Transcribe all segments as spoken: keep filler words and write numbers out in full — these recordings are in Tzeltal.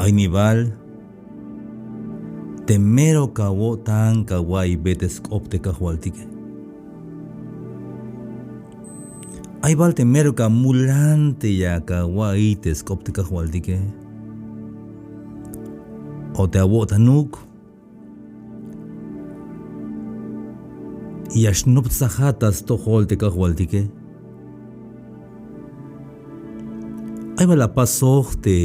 Ay nibal te mero kawo'tan kawa'iybe te sk'op te kajwaltike. Ay bal te mero kamulan te ya kawa'iy te sk'op te kajwaltike. O te awo'tanuk ya xnoptsajat ta stojol te kajwaltike. Ay bal apasoj te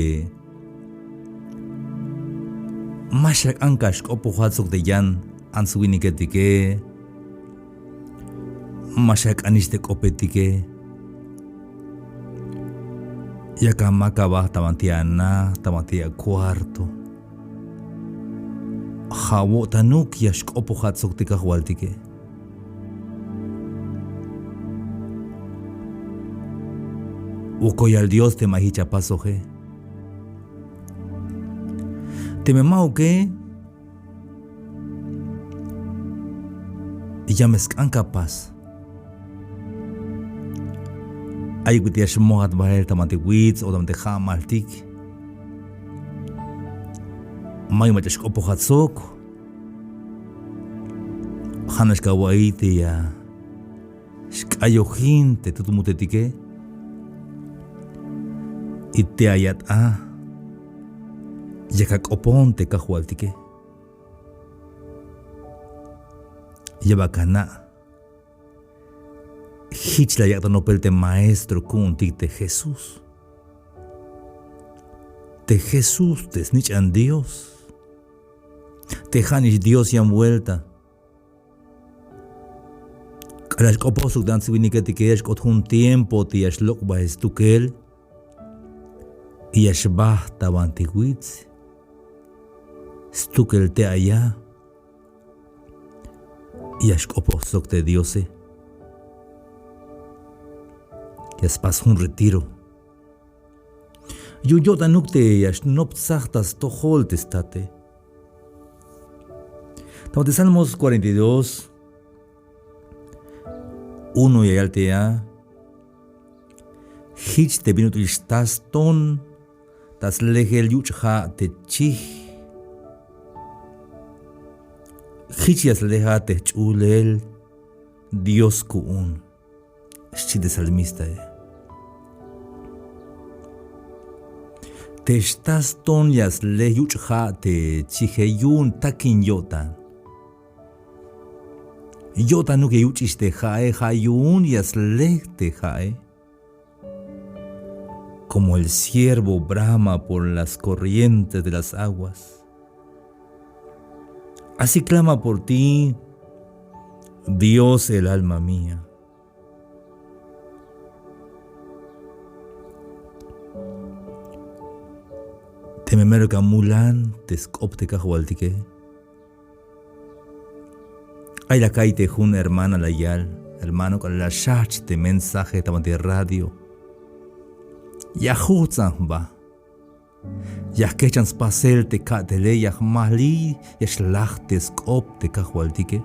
ma xak'an ka xk'opojat sok te yan ants winiketike, ma xak'anix te k'opetike, yak amak aba ta banti ana, ta banti akuarto. Ja' awo'tanuk ya xk'opojat sok te kajwaltike. Wokol yal Dios teme ay jich apasoje. Teme ma'uke, ya me sk'an ka apas. Ayuk bit'il ya xmojat bael ta banti wits o ta banti ja'maltik. Mayuk mach'a xk'opojat sok. Ja'nax kawa'iy te ya xk'ayojin te tutmutetike. Y te ayat a yak ak'opon te kajwaltike. Ya bal ana'. Jich la yak' ta nopel te maestro ku'untik te Jesús. Te Jesús te snich'an Dios. Te ja'nix Dios yan vuelta. K'alal xk'opoj sok te ants winiketike ya xk'ot jun tiempo te ya xlok' bael stukel. Y ya xbajt ta banti wits. Stukel te aya. Ya xk'opoj sok te Diose. Ya spas jun retiro. Yu'un yo'tanuk te ya xnoptsaj ta stojol te state. Ta banti Salmos cuarenta y dos, uno ya yal te ya. Jich te bin ut'il xtaston ta slejel yuch' ja' te chij. Jich ya slejat te jch'ulel Dios ku'un, xchi te salmistae. Te xtaston ya slej yuch' ja' te chije yu'un takin yo'tan. Yo'tanuk ya yuch'ix te ja'e, ja' yu'un ya slej te ja'e. Como el ciervo brama por las corrientes de las aguas, así clama por ti, Dios, el alma mía. Teme mero ka mulan te sk'op te Kajwaltike. Ay la ka'iy te jun hermana la yal: hermano, k'alal la xjajch te mensaje ta banti radio, ya jujts'an jba. Ya jkejchan spasel te ka'tele, ya jmajliy, ya xlaj te sk'op te Kajwaltike.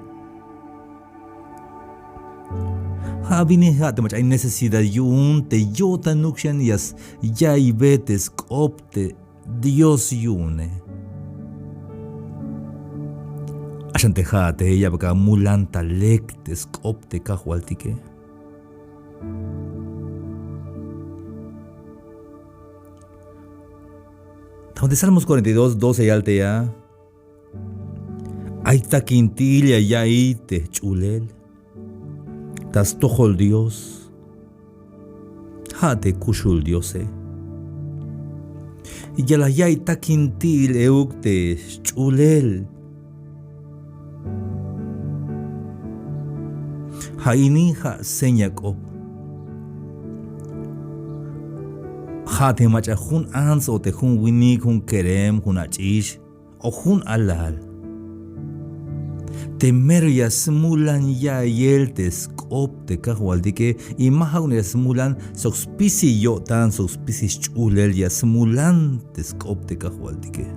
Ja' a winik ja' te mach'a ay necesidad yu'un te yo'tanuk xan ya s-, ya'iybe te sk'op te Dios yu'une. Ja'xan te ja'ate ya bal ka mulan ta lek te sk'op te Kajwaltike. Ta banti Salmos cuarenta y dos, doce ya yal te ya: ay takintil ya ya'iy te jch'ulel ta stojol Dios, ja' te kuxul Diose. Ya la ya'iy takintil euk te sch'ulel. Ja' ini ja' seña k'op. Ja' te mach'a jun ants o te jun winik, jun kerem, jun ach'ix o jun alal, te mero ya smulan ya'iyel te sk'op te Kajwaltike, y ma ja'uk nax ya smulan, sok spisil yo'tan, sok spisil sch'ulel ya smulan te sk'op te Kajwaltike.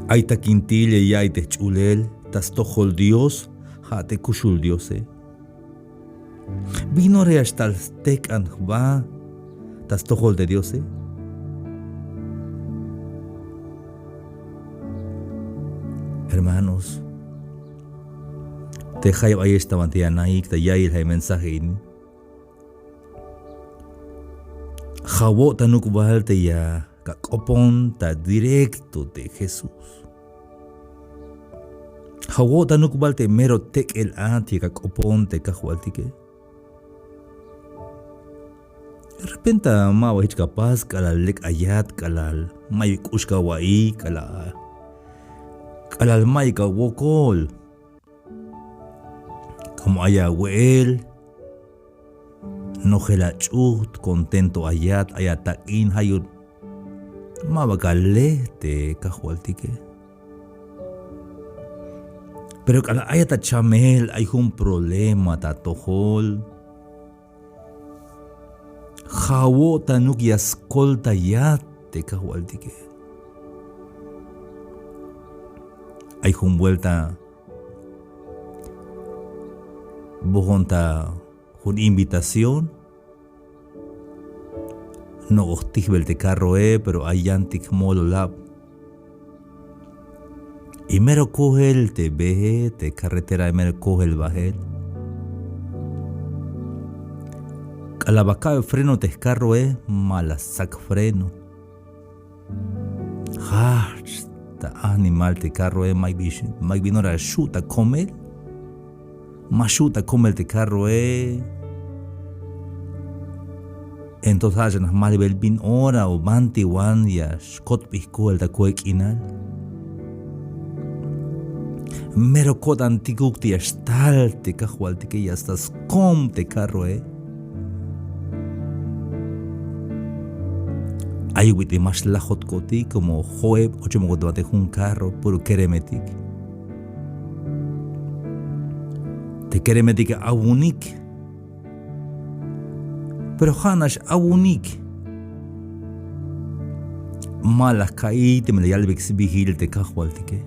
Ay takintil ya ya'iy te jch'ulel ta stojol Dios, ja' te kuxul Diose. Bin ora ya xtal stek'an jba ta stojol te Diose. Hermanos, te jayeb ayex ta banti anaik ta ya'iyel ja' mensaje ini. Ja' awo'tanuk bal te ya ak'opon ta directo te Jesús. Ja' awo'tanuk bal te mero tek'el a te ya ak'opon te Kajwaltike. De repente ma ba jich apas k'alal lek ayat, k'alal mayuk k'ux awa'iy, k'alal, k'alal mayuk awokol. Como ay awe'el, nojel ach'ujt, contento ayat, ay atak'in, ja' yu'un ma ba ale te Kajwaltike. Pero k'alal ayat ta chamel, ay jun problema ta atojol, ja' awo'tanuk ya skoltayat te Kajwaltike. Ay jun vuelta bojon ta jun invitación, nok'oj tijbel te carroe, pero ay yantik jmololab. Y mero kojel te beje, te carretera, mero kojel bajel. K'alal ba ka'be freno te jcarroe, ma la stsak freno. Jajch ta animal te carroe, mayuk bin, mayuk bin ora xu' ta komel. Ma xu' ta komel te carroe. Entonces ja' xan jmalbel bin ora o banti wan ya xkotbey kojel ta koel k'inal. Mero ko'tantikuk te ya xtal te Kajwaltike, ya sta skom te carroe. Ayuk bit'il ma xlajotkotik, como jo'eb ochemokot te jun carro, puro keremetik. Te keremetike awunik. Pero ja'nax awunik. Ma la jka'iy teme la yalbeyik sbiil te Kajwaltike.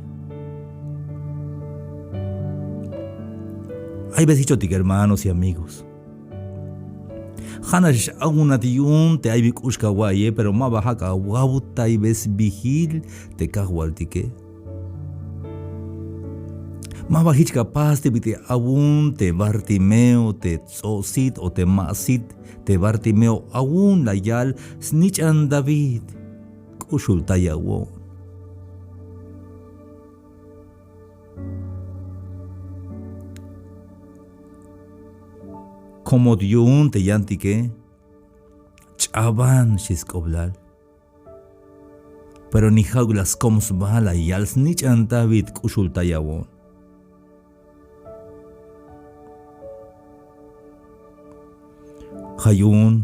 Ay veces jichotik, hermanos y amigos. Ja'nax awunat yu'un te ay bi k'ux awa'iye, pero ma ba ja' awawtaybey sbiil te Kajwaltike. Ma ba jich apas te bit'il awun te Bartimeo, te ts'o'sit o te ma'sit te Bartimeo, awun la yal: Snich'an David, k'uxultayawon. Komot yu'un te yantike, ch'aban, xchi sk'oblal. Pero ni ja'uk la skom sba, la yal: Snich'an David, k'uxultayawon. Ja' yu'un,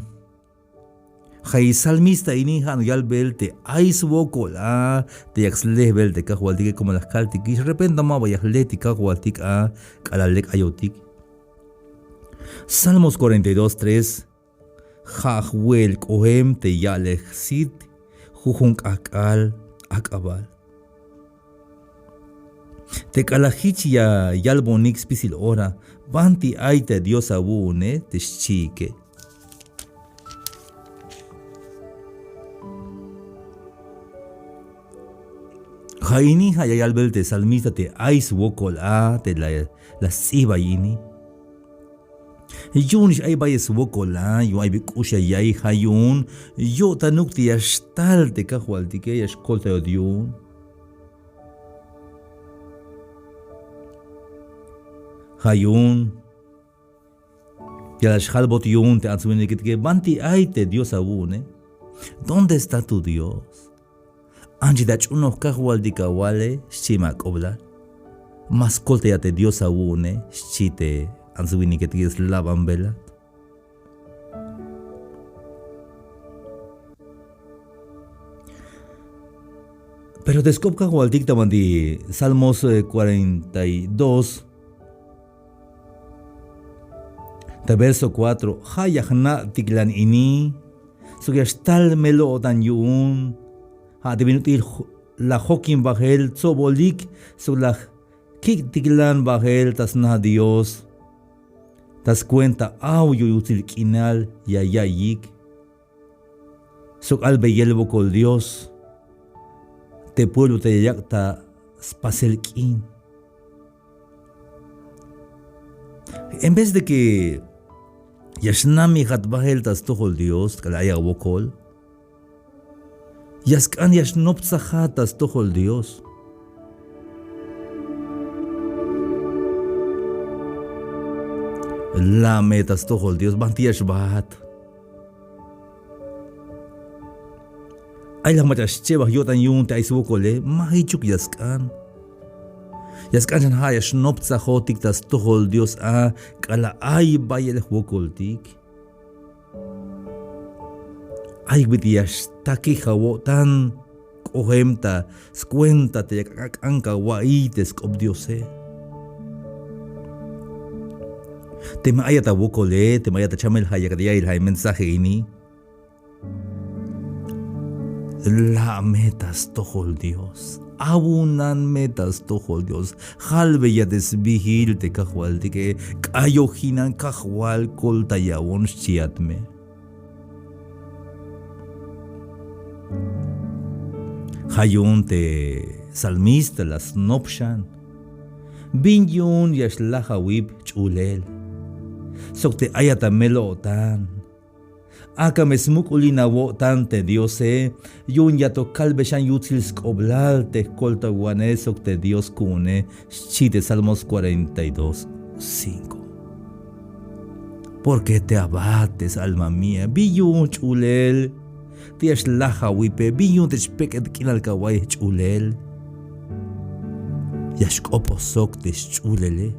ja' i salmista ini ja' nuk yalbel te ay swokol a te yak slejbel te Kajwaltike, como la jkaltikix, repente ma ba ya jletik Kajwaltik a k'alal lek ayotik. Salmos cuarenta y dos tres. Ja' jwe'el k'oem te ya'lel jsit, jujun k'ajk'al ak'abal. Te k'alal jich ya yalbonik spisil ora: Banti ay te Dios awu'une, te xchiike. Ja' ini ja' ya yalbel te salmista te ay swokol a te la, la sts'ibay ini. Yu'unix ay bayel swokol a, yu'un ay bi k'ux ya ya'iy, ja' yu'un yo'tanuk te ya xtal te Kajwaltike, ya xkoltayot yu'un. Ja' yu'un ya la xjalbot yu'un te ants winiketike: Banti ay te Dios awu'une? ¿Dónde está tu Dios? Anchi ta ch'unoj Kajwaltik awale, xchi me ak'oblal. Ma skoltayat te Dios awu'une, xchi te ants winiketike, slabanbelat. Pero te sk'op Kajwaltik ta banti Salmos, eh, cuarenta y dos, ta verso cuatro: Ja' ya jna'tiklan ini, sok ya xtal mel-o'tan yu'un. Ja' te bin ut'il j-, la jokin bajel tsobolik, sok la kik'tiklan bajel ta sna Dios, ta skuenta aw yu'un yutsil k'inal ya ya'iyik. Sok albeyel wokol Dios te pueblo te ya yak' ta spasel k'in. En vez de que ya xnamijat bael ta stojol Dios k'alal ay awokol, ya sk'an ya xnoptsajat ta stojol Dios. La' me ta stojol Dios, banti ya xbaat. Ay la mach'a xchebaj yo'tan yu'un te ay swokole, ma jichuk ya sk'an. Ya sk'an xan ja' ya xnoptsajotik ta stojol Dios a k'alal ay bayel jwokoltik. Ay bit'il ya xtakij awo'tan k'ojem ta skuenta te yak ak'an kawa'iy te sk'op Diose. Teme ayat awokole, teme ayat achamel ja' yakat ya'iyel ja' mensaje ini. La' me ta stojol Dios. Awunan me ta stojol Dios. Jalbeya te sbijil te kajwaltike. K'ayojinan kajwal, koltayawon, xchiat me. Ja' yu'un te salmista la snop xan. Bin yu'un ya xlaj awip jch'ulel. Sok te ayat amel-o'tan. Ak'a me smuk'ulin awo'tan te Diose, yu'un ya to kalbe xan yutsil sk'oblal te jkoltawanej sok te Dios ku'une, xchi te Salmos cuarenta y dos, cinco. ¿Por qué te abates, alma mía? Bin yu'un jch'ulel te ya xlaj awipe, bin yu'un te chpek'et k'inal kawa'iy jch'ulel. Ya xk'opoj sok te sch'ulele.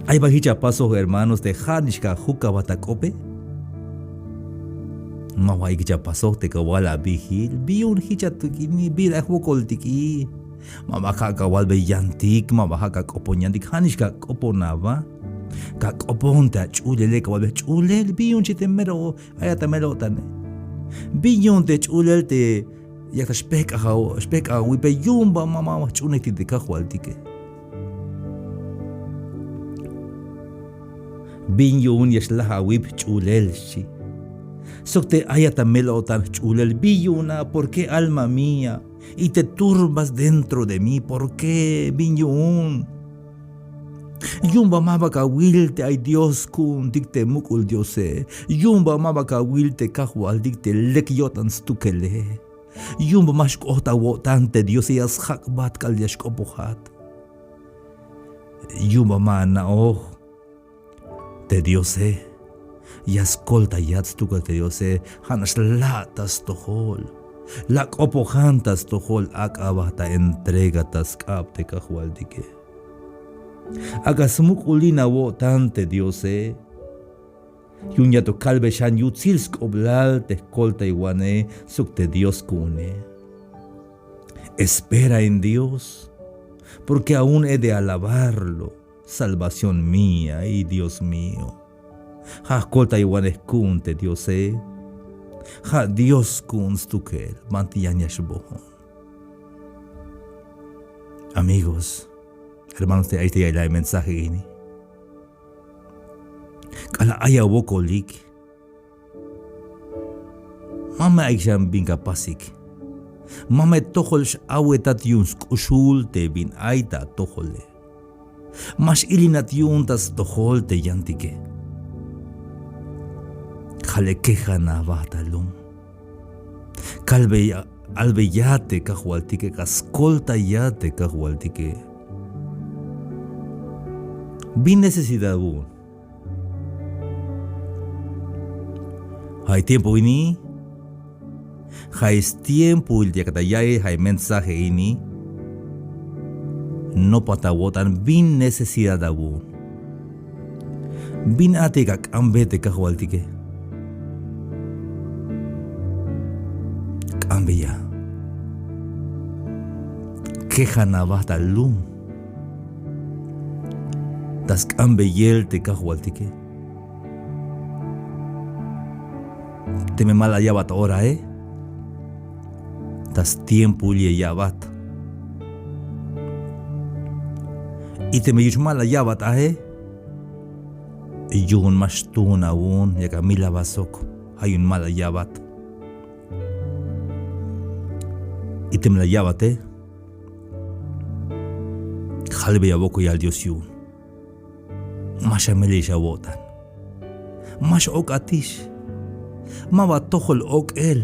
Ay bal jich apasoj, hermanos, te ja'nix ka juk aba ta k'ope. Ma ba ay jich apasoj te kawal abijil, bin yu'un jich atuk'ini, bin ay jwokoltiki. Ma ba ja' kawalbe yantik, ma ba ja' kak'opon yantik, ja'nix kak'opon aba. Kak'opon te ach'ulele, kawalbe jch'ulel, bin yu'un xchi te mero ayat amel-o'tane. Bin yu'un te jch'ulel te yak ta xpejk'aj, xpejk'aj awipe, yu'un ba ma, ma jch'uunejtik te kajwaltike. Bin yu'un ya xlaj awip jch'ulel, xchi. Sok te ayat amel-o'tan jch'ulel, bin yu'un a, ¿por qué, alma mía, y te turbas dentro de mí? ¿Por qué? Bin yu'un. Yu'un ba ma ba kawil te ay Dios ku'untik te muk'ul Diose. Yu'un ba ma ba kawil te kajwaltik te lek yo'tan stukele. Yu'un ba ma xk'ot awo'tan te Diose, ya sjak'bat k'alal ya xk'opojat. Yu'un ba ma ana'oj te Diose. Ya skoltayat stukel te Diose, ja'nax la' ta stojol. La' k'opojan ta stojol, ak'a ba ta entrega ta sk'ab te kajwaltike. Ak'a smuk'ulin awo'tan te Diose. Yu'un ya to kalbe xan yutsil sk'oblal te jkoltaywanej sok te Dios ku'une. Espera en Dios, porque aún he de alabarlo. Salvación mía y Dios mío. Ja' jkoltaywanej ku'un te Diose. Ja' Dios ku'un stukel, banti yan ya xboon. Amigos, hermanos, te ay te ya'iyel ay mensaje ini. K'alal ay awokolik, ma me ay xan bin ka pasik. Ma me tojol x-awetat yu'un sk'uxul te bin ay ta atojole. Ma x-ilinat yu'un ta stojol te yantike. Ja' le quejan aba ta lum. Kalbeya, albeyat te kajwaltike, ka skoltayat te kajwaltike. Bin necesidad awu'un. Ja' stiempo ini, ja' stiempoil te yakat ta ya'iyel ja' mensaje ini. Nopat awo'tan bin necesidad awu'un. Bin a te ka k'ambe te kajwaltike. K'ambeya. Quejan aba ta lum. Ta sk'ambeyel te kajwaltike. Teme ma la ya'bat orae, ta stiempoil ya ya'bat. Y teme yu'un ma la ya'bat ae, yu'un ma xtuun awu'un, yak amil aba sok. ay yu'un ma la ya'bat. Y teme la ya'bate, jalbeya awokol yal Dios yu'un. Ma xamelelix awo'tan. Ma x-ok'atix. Maba tojol ok'el.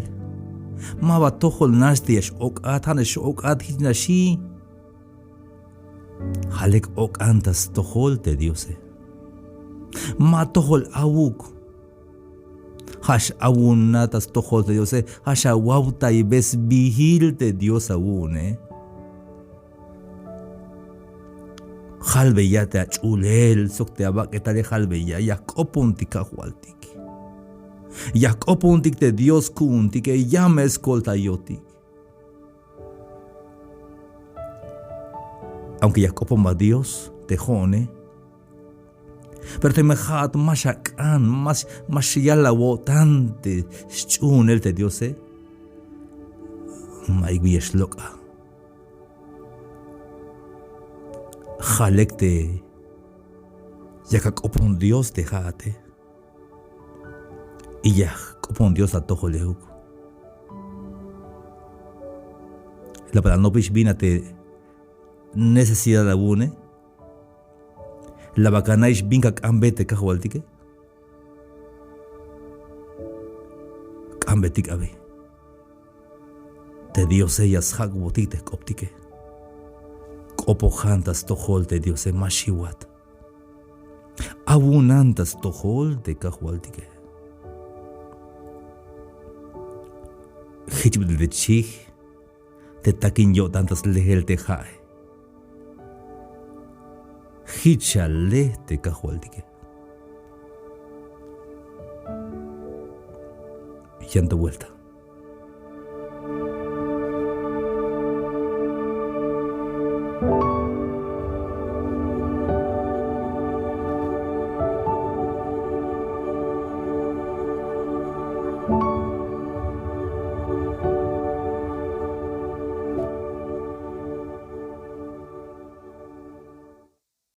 Maba tojol nax te ya x-ok'at, ja' nax x-ok'at, jich nax xi. Ja' lek ok'an ta stojol te Diose. Ma tojol awuk. Ja' x-awunan ta stojol te Diose, ja' xawawtaybe sbiil te Dios awu'une. Jalbeya te ach'ulel sok te abak'etale, jalbeya ya jk'opontik Kajwaltik. Ya jk'opontik te Dios ku'untike, ya me skoltayotik. Aunque ya jk'oponbat Dios te jo'one, pero teme ja'at ma xak'an, ma x-, ma xyal awo'tan te sch'uhunel te Diose, ma'yuk bi ya xlok' a. Ja' lek te yak ak'opon Dios te ja'ate. Y ya jk'opon Dios atojol euk. La bal anopix bin a te necesidad awu'une. La bal anaix bin kak'anbe te Kajwaltike. K'anbetik abi. Te Diose ya sjak'botik te jk'optike. K'opojan ta stojol te Diose, ma xiwat. Awunan ta stojol te Kajwaltike. Jich bit'il te chij te takin yo'tan ta sleel te ja'e. Jich xale te Kajwaltike. Yan to vuelta.